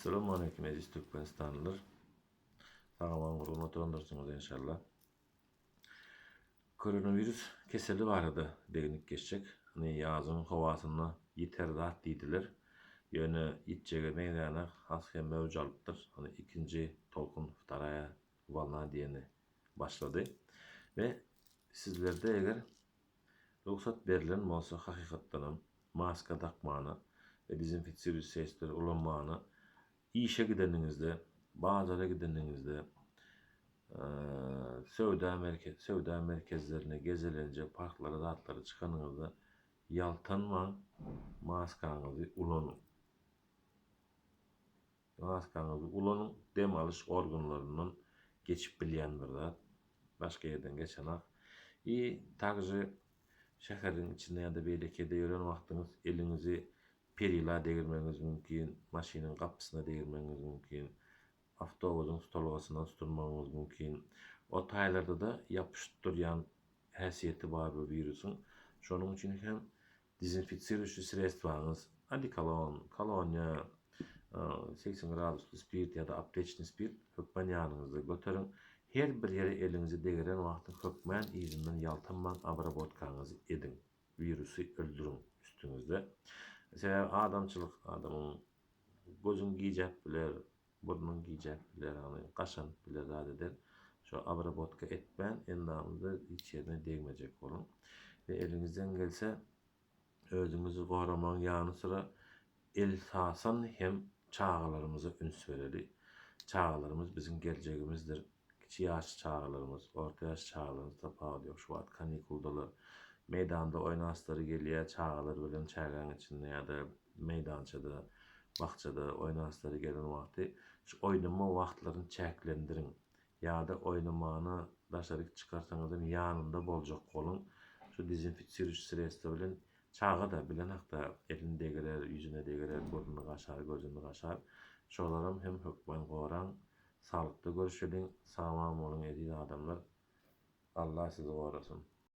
Essalamu Aleýkum eziz Türkmenistanlylar. Sag-aman gurgun oturandyrsyňyz enşalla. Koronawirus keseli barada deginip geçjek. Hany ýazyň howasynda ýiter zat diýdiler. Ýöne ýitjege meňzänok, has hem möwç alypdyr. Hany ikinji tolkun, wtaraýa wolna diýeni başlady. We sizlerde eger Rugsat berlen bolsa hakykatdanam maska dakmana we dezinfisiriji sredstwleri ulanmana işe gideniňizde, bazara gideniňizde, söwda merkez söwda merkezlerine, gezelenje, parklara zatlara çykanyňyzda ýaltanmaň maskaňyzy ulanyň. Maskaňyzy ulanyň, dem alyş organlaryndan geçip bilýän bir zat. Başga ýerden geçenak. I takže şäheriň içinde ýa-da beýleki ýerde ýören wagtyňyz eliňizi perila degirmegiňiz mümkin, maşynyň gapysyna degirmegiňiz mümkin, awtobusyň tutulgasyna tutunmagyňyz mümkin. O taýlarda-da ýapyşyp durýan häsiýeti bar bu wirusyň. Şonuň üçin hem Dezinfisirujşi sredstwaňyz, odekolon, koloniýa, 80 gradusly spirt ýa-da apteçnyý spirt hökmän ýanyňyzda göteriň. Her bir ýere eliňizi degiren wagtyň hökmän yzyndan ýaltanman obrabotkaňyzy ediň. Wirusy öldüriň üstüňizde. Sebäbi adamçylyk adamyň gözüň gijäp biler, burnuň gijäp biler, ýagny gaşanyp biler zat eder. Şo obrabotka etmän endamyňyza hiç ýerine degmejek boluň. We eliňizden gelse özüňizi goramagyň ýany syra elsasan hem çagalarymyza üns bereli. Çagalarymyz biziň geljegimizdir. Kiçi ýaşly çagalarymyz, orta ýaşly çagalarymyz tapawudy ýok. Şu wagt kanikuldalar. Meýdanda oýnaslary gelýär çagalar bilen çägäň içinde ýa-da meýdançada, bakjada oýnaslary gelen wagty şu oýnama wagtlaryny çäklendiriň. Ýa-da oýnamana daşaryk çykarsaňyzam ýanynda boljak boluň. Şu dezinfisirujy sredstwo bilen çaga-da bilenakda elini degirer, ýüzüne degirer, burnuny gaşar, gözüni gaşar. Şolaram hem hökman goraň. Saglykda görüşeliň. Sag-aman boluň eziz adamlar. Allah sizi gorasyn.